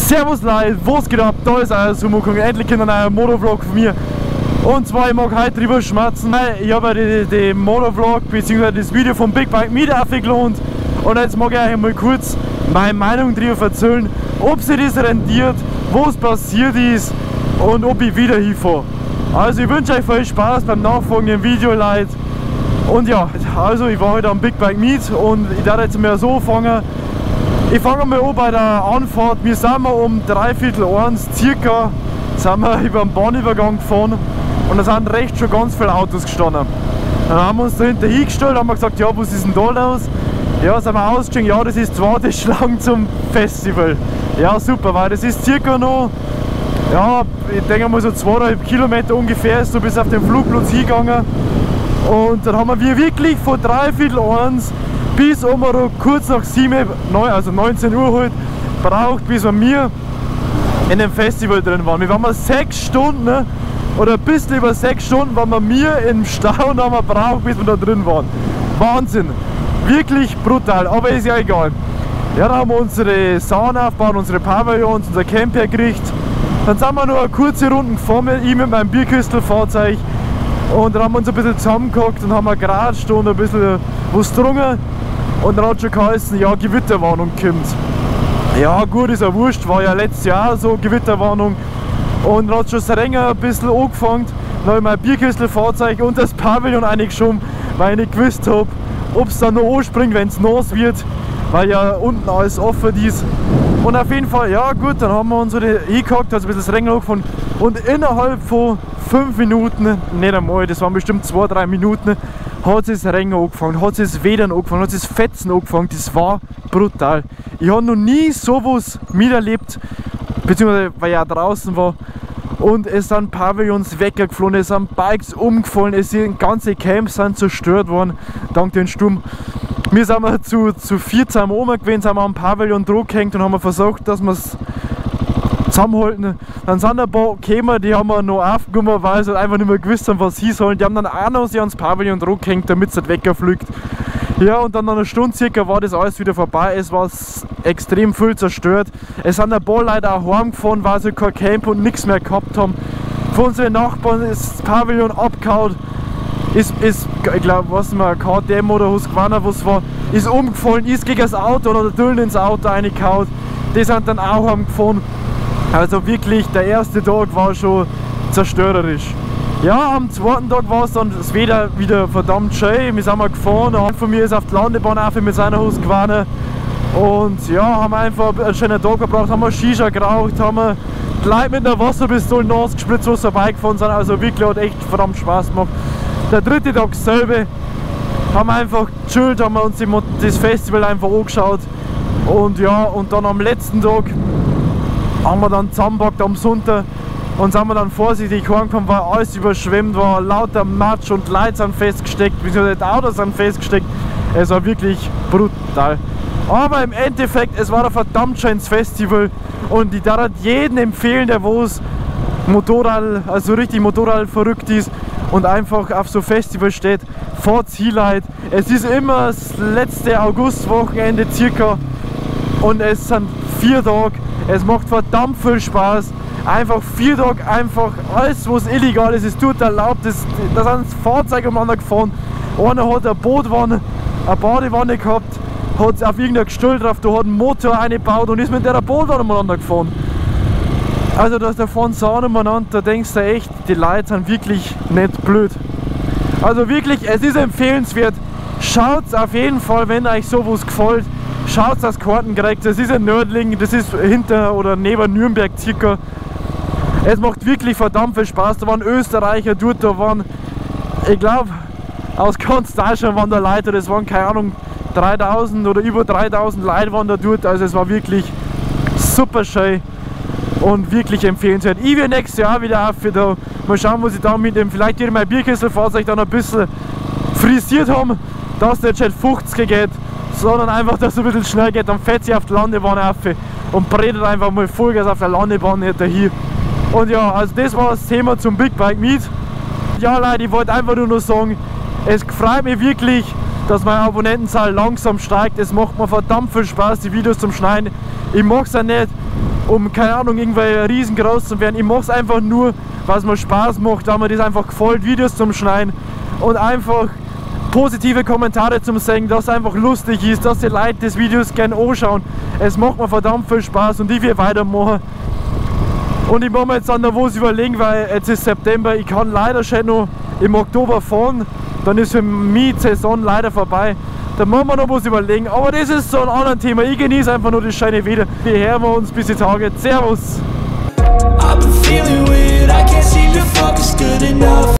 Servus Leute, was geht ab? Da ist euer Sumokung, endlich kommt ein neuer Motovlog von mir. Und zwar, ich mag heute drüber schmatzen. Ich habe ja den Motovlog bzw. das Video vom Big Bike Meet aufgelohnt. Und jetzt mag ich euch mal kurz meine Meinung drüber erzählen, ob sich das rentiert, was passiert ist und ob ich wieder hinfahre. Also ich wünsche euch viel Spaß beim nachfolgenden Video, Leute. Und ja, also ich war heute am Big Bike Meet und ich darf jetzt mal so anfangen. Ich fange mal an bei der Anfahrt. Wir sind mal um 12:45 circa sind wir über den Bahnübergang gefahren und da sind rechts schon ganz viele Autos gestanden. Dann haben wir uns dahinter hingestellt, haben wir gesagt, ja, was ist denn da los? Ja, sind wir ausgestiegen, ja, das ist die Warteschlange zum Festival. Ja, super, weil das ist circa noch, ja, ich denke mal so 2,5 Kilometer ungefähr ist so bis auf den Flugplatz hingegangen. Und dann haben wir wirklich von 12:45 bis um kurz nach 7, also 19 Uhr halt, braucht, bis wir mir in dem Festival drin waren. Wir waren mal 6 Stunden oder ein bisschen über 6 Stunden waren wir mir im Stau und haben wir braucht, bis wir da drin waren. Wahnsinn! Wirklich brutal, aber ist ja egal. Ja, da haben wir unsere Sauna aufgebaut, unsere Pavillons, unser Camp hergerichtet. Dann sind wir noch eine kurze Runde gefahren, ich mit meinem Bierkistelfahrzeug. Und dann haben wir uns ein bisschen zusammengehockt und haben geratscht und ein bisschen was getrunken. Und dann hat schon geheißen, ja, Gewitterwarnung kommt. Ja gut, ist ja wurscht, war ja letztes Jahr so Gewitterwarnung. Und dann hat schon das Regen ein bisschen angefangen. Dann habe ich mein Bierkistelfahrzeug und das Pavillon reingeschoben, weil ich nicht gewusst habe, ob es dann noch anspringt, wenn es nass wird, weil ja unten alles offen ist. Und auf jeden Fall, ja gut, dann haben wir uns so hingehockt, hat ein bisschen das Regen angefangen. Und innerhalb von 5 Minuten, nicht einmal, das waren bestimmt 2-3 Minuten, hat es Regen angefangen, hat es Wedern angefangen, hat es Fetzen angefangen, das war brutal. Ich habe noch nie sowas miterlebt, beziehungsweise weil ich auch draußen war. Und es sind Pavillons weggeflogen, es sind Bikes umgefallen, es sind ganze Camps sind zerstört worden, dank dem Sturm. Wir sind mal zu 14 am oben gewesen, sind wir am Pavillon dran gehängt und haben versucht, dass wir es zusammenhalten. Dann sind ein paar gekommen, die haben wir noch aufgenommen, weil sie einfach nicht mehr gewusst haben, was sie sollen. Die haben dann auch noch sich ans Pavillon dran gehängt, damit es nicht wegfliegt. Ja, und dann nach einer Stunde circa war das alles wieder vorbei. Es war extrem viel zerstört. Es sind ein paar Leute auch heimgefahren, weil sie kein Camp und nichts mehr gehabt haben. Von unseren Nachbarn ist das Pavillon abgehauen. Ist ich glaube, was man, KTM oder Husqvarna, was war, ist umgefallen, ist gegen das Auto oder der Düllen ins Auto reingehauen. Die sind dann auch heimgefahren. Also wirklich, der erste Tag war schon zerstörerisch. Ja, am zweiten Tag war es dann das Wetter wieder verdammt schön. Wir sind mal gefahren, ein von mir ist auf die Landebahn auf mit seiner Husqvarna. Und ja, haben einfach einen schönen Tag gebraucht, haben wir Shisha geraucht, haben wir die Leute mit einer Wasserpistole nass gespritzt, was vorbeigefahren sind. Also wirklich hat echt verdammt Spaß gemacht. Der dritte Tag dasselbe, haben wir einfach gechillt, haben wir uns das Festival einfach angeschaut. Und ja, und dann am letzten Tag haben wir dann zusammengepackt am Sonntag und sind wir dann vorsichtig heimgekommen, weil alles überschwemmt war, lauter Matsch und Leute sind festgesteckt, beziehungsweise die Autos sind festgesteckt. Es war wirklich brutal. Aber im Endeffekt, es war ein verdammt schönes Festival und ich darf jedem empfehlen, der wo es Motorrad, also richtig Motorrad verrückt ist und einfach auf so Festival steht, fahrt hin, Leute. Es ist immer das letzte Augustwochenende circa und es sind 4 Tage. Es macht verdammt viel Spaß. Einfach 4 Tage, einfach alles, was illegal ist, ist dort erlaubt. Da sind Fahrzeuge umeinander gefahren. Einer hat eine Bootwanne, eine Badewanne gehabt, hat auf irgendein Gestell drauf, da hat einen Motor eingebaut und ist mit der Bootwanne umeinander gefahren. Also da fahren Sachen umeinander, da denkst du echt, die Leute sind wirklich nicht blöd. Also wirklich, es ist empfehlenswert. Schaut's auf jeden Fall, wenn euch sowas gefällt. Schaut, dass Karten kriegt. Das ist in Nördlingen, das ist hinter oder neben Nürnberg circa. Es macht wirklich verdammt viel Spaß. Da waren Österreicher dort, da waren, ich glaube, aus ganz Deutschland waren da Leute, das waren, keine Ahnung, 3000 oder über 3000 Leute waren da dort. Also es war wirklich super schön und wirklich empfehlenswert. Ich werde nächstes Jahr wieder auf da. Mal schauen, was ich da mitnehme. Vielleicht werde ich mein Bierkistelfahrzeug dann ein bisschen frisiert haben, dass es nicht schon 50 geht, sondern einfach, dass es ein bisschen schnell geht. Dann fährt sie auf die Landebahn auf und brettet einfach mal Vollgas auf der Landebahn dahin. Und ja, also das war das Thema zum Big Bike Meet. Ja Leute, ich wollte einfach nur noch sagen, es freut mich wirklich, dass meine Abonnentenzahl langsam steigt. Es macht mir verdammt viel Spaß, die Videos zum Schneiden. Ich mach's ja nicht, um, keine Ahnung, irgendwelche riesengroß zu werden. Ich mache es einfach nur, was mir Spaß macht, da mir das einfach gefällt, Videos zum Schneiden und einfach positive Kommentare zum sehen, dass es einfach lustig ist, dass die Leute das Videos gerne anschauen. Es macht mir verdammt viel Spaß und ich will weitermachen. Und ich muss mir jetzt dann noch was überlegen, weil jetzt ist September, ich kann leider schon noch im Oktober fahren, dann ist für mich die Saison leider vorbei. Da machen wir noch was überlegen, aber das ist so ein anderes Thema. Ich genieße einfach nur das schöne Wetter. Wir hören uns bis die Tage. Servus! I've been feeling weird, I can't seem to focus good enough.